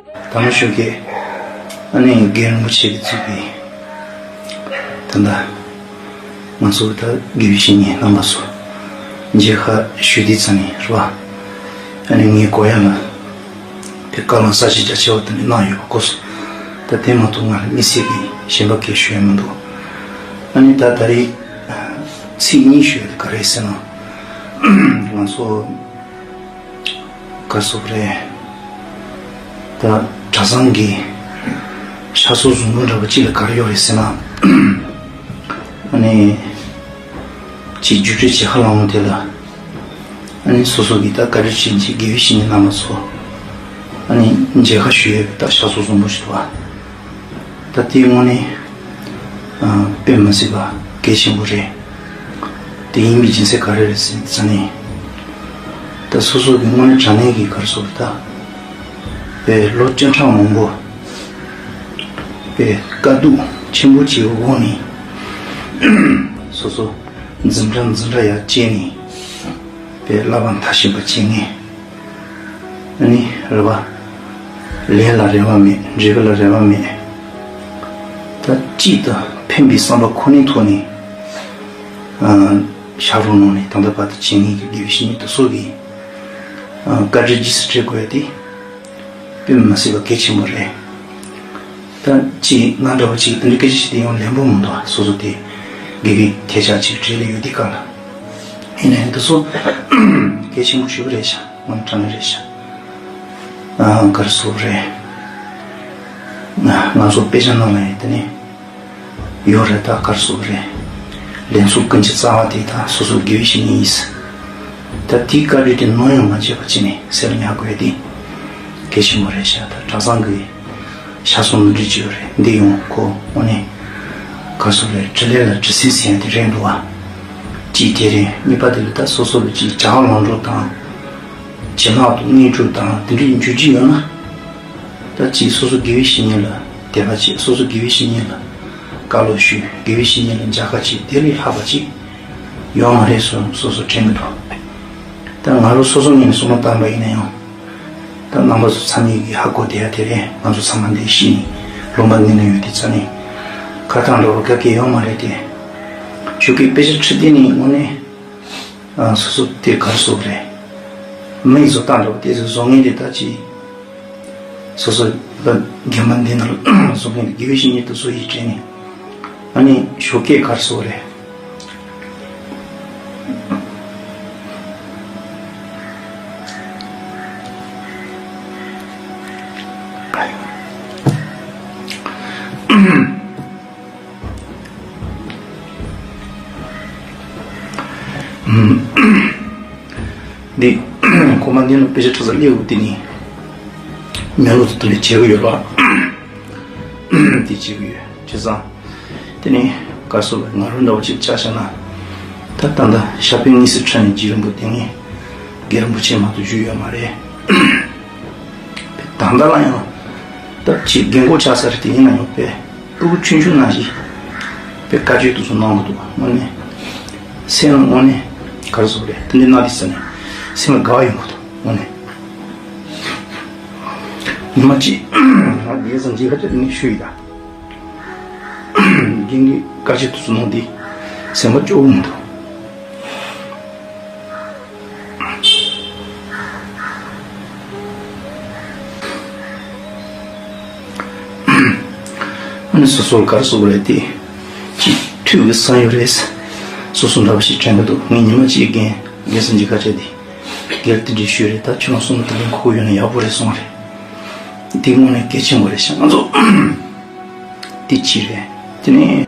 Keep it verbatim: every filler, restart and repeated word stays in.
ད་མ་ཞོགས་ཀས་ཨ་ནི་རྒན་རིན་པོ་ཆེ་གིས་གཙོས་པའི་ད་ལྟ་ང་ཚོ་ད་དགེ་བའི་བཤེས་གཉེན་རྣམ་པ་ཚོ་མཇལ་ཁ་ཞུ་དུས་ཙམ་ནས་རེད་པ། ཨ་ནི་ངའི་གོ་ཡ་ལ་དེ་བཀའ་བློན་ས་བྱི་རྒྱ་ཆེ་བ་དེ་འདྲ་གནང་ཡོད་པ་གོ་སོང་། ད་དེ་མ་གཏོགས་ང་ལ་དམིགས་བསལ་གྱི་གཞན་པ་སྐད་ཞུ་ཡ་མི་འདུག་ཨ་ནི་ད་ད་རེས་ཚིག་གཉིས་ཞུ་ཡ་དེ་ག་རེ་ཟེར་ན། ང་ཚོ་ག་སོག་རེད། ད་གྲྭ་ཚང་གི་ཕྱག་སྲོལ་བཟང་པོ་འདྲ་པོ་གཅིག་ལ་ག་རེ་ཡོད་རེད་ཟེར་ན། ཨ་ནི་གཅིག་རྒྱུགས་སྤྲོད་བྱེད་ཁ་ལངས་དེ་ལ་ཨ་ནི་སོ་སོ་གི་ད་བཀའ་དྲིན་ཅན་གྱི་དགེ་བའི་བཤེས་གཉེན་རྣམ་པ་ཚོ་ཨ་ནི་མཇལ་ཁ་ཞུ་ཡས་ཀྱི་ད་ཕྱག་སྲོལ་བཟང་པོ་ཞིག་འདུག་བ། ད་དེའི་དངོས་གནས་ཨ་དཔེ་མི་སྲིད་པ་གལ་ཆེན་པོ་རེད། དེ་ཡིན་པའི་རྒྱུ་མཚན་ག་རེ་རེད་ཟེར་ཙང་ནས། ད་སོ་སོ་གི་དངོས་གནས་དྲང་གནས་ཀྱི་ག་རེ་ཟེར་དགོས་རེད་ད། དཔེ་ལོ་བཅུ་ཕྲག་མང་པོ་དཔེ་དཀའ་སྡུག་ཆེན་པོ་བྱས་འོག་ནས་སོ་སོ་འཛིན་གྲྭ་འཛིན་གྲྭ་ཡར་བཅད་ནས་དཔེ་བསླབ་པ་མཐར་ཕྱིན་པ་བྱས་ནས། ཨ་ནི་རེ་བ། ལས་ལ་རེ་བ་མེད། འབྲས་བུ་ལ་རེ་བ་མེད། ད་གཅིག་ཏུ་ཕན་པའི་བསམ་པ་ཁོ་ནའི་ཐོག་ནས་ཨ་ཕྱག་རོགས་གནང་ནས་ད་ལྟ་བར་དུ་བྱེད་མཁན་གྱི་དགེ་བའི་བཤེས་གཉེན་དེ་ཚོ་གི་ཨ་བཀའ་དྲིན་རྗེས་སུ་དྲན་དགོས་ཡ་དེ་དཔེ་མི་སྲིད་པ་གལ་ཆེན་པོ་རེད། ད་ཅིག་ང་འདྲ་བོ་ཅིག་དེ་འདྲའི་སྐད་ཆ་བཤད་དེ་ཡང་ལན་པོ་མི་འདུག་སོ་སོ་དེ་དགེ་བའི་ཐལ་ཆ་ཅིག་བྲིས་ལ་ཡོད་དུས་སྐབས་ལ། ཡིན་ནའི་འདི་ཚོ་གལ་ཆེན་པོ་ཞེ་པོ་རེད་ཤག་དངོས་གནས་དྲང་གནས་རེད་ཤག་ཨ་ག་རེ་ཟེར་དགོས་རེད། ང་ང་ཚོ་དཔེ་ཆ་ནང་ལ་ཡིན་དེ་ནི་ཡོད་རེད། ད་ག་རེ་ཟེར་དགོས་རེད། ལས་ཚོགས་ཀུན་གྱི་རྩ་བ་དེ་ད་སོ་སོ་དགེ་བའི་བཤེས་གཉེན་ཡིན། ད་དེའི་བཀའ་དྲིན་དེ་ནམ་ཡང་མ་བརྗེད་པ་བྱས་ནས་སེམས་ལ་ཉར་དགོས་ཡ་དེ་གལ་ཆེན་པོ་རེད་ཤག་ད་གྲྭ་ཚང་གི་ཤ་ཚ་མི་འདྲ་ཅིག་ཡོད་རེད། འདི་ཡང་ཁོ་དངོས་གནས་ག་རེ་ཟེར་དགོས་རེད། དྲིན་ལན་ལ་དྲི་ཟིན་ཟེར་ཡ་དེ་རེད་འདུག་བ། གཅིག་དེ་རེད། གཉིས་པ་དེ་ལ་ད་སོ་སོ་ལ་གཅིག་བྱ་བ་ལམ་འགྲོ་དང་། བྱེད་ལས་དང་དངོས་གྲུབ་དང་དེ་འདྲའི་འགྱུར་གྱི་ཡོད་ན། ད་གཅིག་སོ་སོ་དགེ་བའི་བཤེས་གཉེན་ལ་དད་པ་བྱེད། སོ་སོ་དགེ་བའི་བཤེས་གཉེན་ལ་བཀའ་སློབ་ཞུ། དགེ་བའི་བཤེས་གཉེན་ལ་མཇལ་ཁ་བྱེད། དེ་ལས་ལྷག་པ་ཅིག་ཡོད་མ་རེད་བསམ་སོ་སོ་དྲན་གྱི་འདུག་ད་ང་རང་སོ་སོ་ངོས་ནས་བསམ་བློ་བཏང་པ་ཡིན་ན་ཡང་། ད་རྣམ་པ་ཚོ་ཚང་མས་ཀྱིས་ཧ་གོ་བསྡད་ཡ་དེ་རེད། ང་ཚོ་ཚང་མ་འདིར་གཤིས་ནས་ལུང་པ་འདི་ན་ཡོད་དུས་ཙང་ནས་ཁ་བཏང་འགྲོ་བ་ག་གེ་ཡོད་མ་རེད་དེ། ཞོགས་ཀས་དཔེ་ཆ་ཁྲིད་དུས་ནས་དངོས་གནས་ཨ་སོ་སོ་དེ་ག་རེ་ཟེར་དགོས་རེད། མིག་བཟོ་ལྟ་འདྲ་བོ་དེ་ཚོ་བཟོ་མཁན་དེ་ད་ཅི། སོ་སོ་ལ་རྒན་པ་འདི་ན་བཟོ་མཁན་དེ་དགེ་བའི་བཤེས་གཉེན་དེ་ཚོ་ཡིས་དྲན་ནས་ཨ་ནི་ཞོགས་ཀས་ག་རེ་ཟེར་དགོས་རེད། འདི་ཁོ་མ་འདི་ནི་དཔེ་ཆ་ཁྲིད་ས་སླེབས་ཡོད་དེ་ནི་མེ་ལོ་དེ་དེ་ནས་བྱེད་གི་ཡོད་ལ། དེ་བྱེད་གི་ཡོད་བྱས་ཙང་། དེ་ནས་ག་རེ་ཟེར་དགོས་རེད། ང་རང་འདྲ་བོ་ཅིག་ཆ་བཞག་ན། ད་ད་ལྟ་ཞྭ་དཔོན་དངུལ་སྲས་ཁྲི་ནས་རྗེ་རིན་པོ་ཆེ་ངས་རྒན་རིན་པོ་ཆེ་མ་གཏོགས་བཞུགས་ཡོད་མ་རེད། ད་ལྟ་ལ་ཡང་ད་ཅིག་རྒན་གོག་ཆགས་ས་རེད། དེ་ཡིན་ན་ཡང་དཔེ་ཕྲུ་གུ་ཆུང་ཆུང་ནང་བཞིན་དཔེ་བཀའ་ཆོས་དེ་ཚོ་གནང་གི་འདུག་དངོས་གནས་སེམས་ལ་དངོས་གནས་ག་རེ་ཟེར་དགོས་རེད། དེ་འདྲའི་གནང་དུས་ཙ་ནས་སེམས་ལ་དགའ་བ་ཡོང་གི་འདུག་དངོས་གནས། ཉི་མ་གཅིག་ང་རྒན་ས་མཇལ་ཁ་བྱས་ནས་ཞུས་ཡིན་ད། རྒན་གྱིས་བཀའ་ཆོས་དེ་ཚོ་གནང་དུས་སེམས་པ་སྐྱོ་བོ་མི་འདུག་ཨ་ནི་སོ་སོར་ག་རེ་ཟེར་དགོས་རེད་དེ། ཅིག་ཐུགས་ཀྱི་བསམ་ཡུལ་རེད། སོ་སོ་འདྲ་པོ་ཞིག་དྲན་གྱི་འདུག་ངས་ཉི་མ་གཅིག་རྒན་རྒན་ས་མཇལ་ཁ་བྱས་ཏེ། རྒན་དེ་འདྲའི་ཤོས་རེད། ད་ཁྱོད་རང་གསུང་ན་དེ་ལས་ཁོག་ཡོད་ན་ཡག་པོ་རེད་གསུངས་རེད། དེ་དངོས་གནས་གལ་ཆེན་པོ་རེད་ཤག་ང་ཚོ་དེ་གཅིག་རེད། དེ་ནས།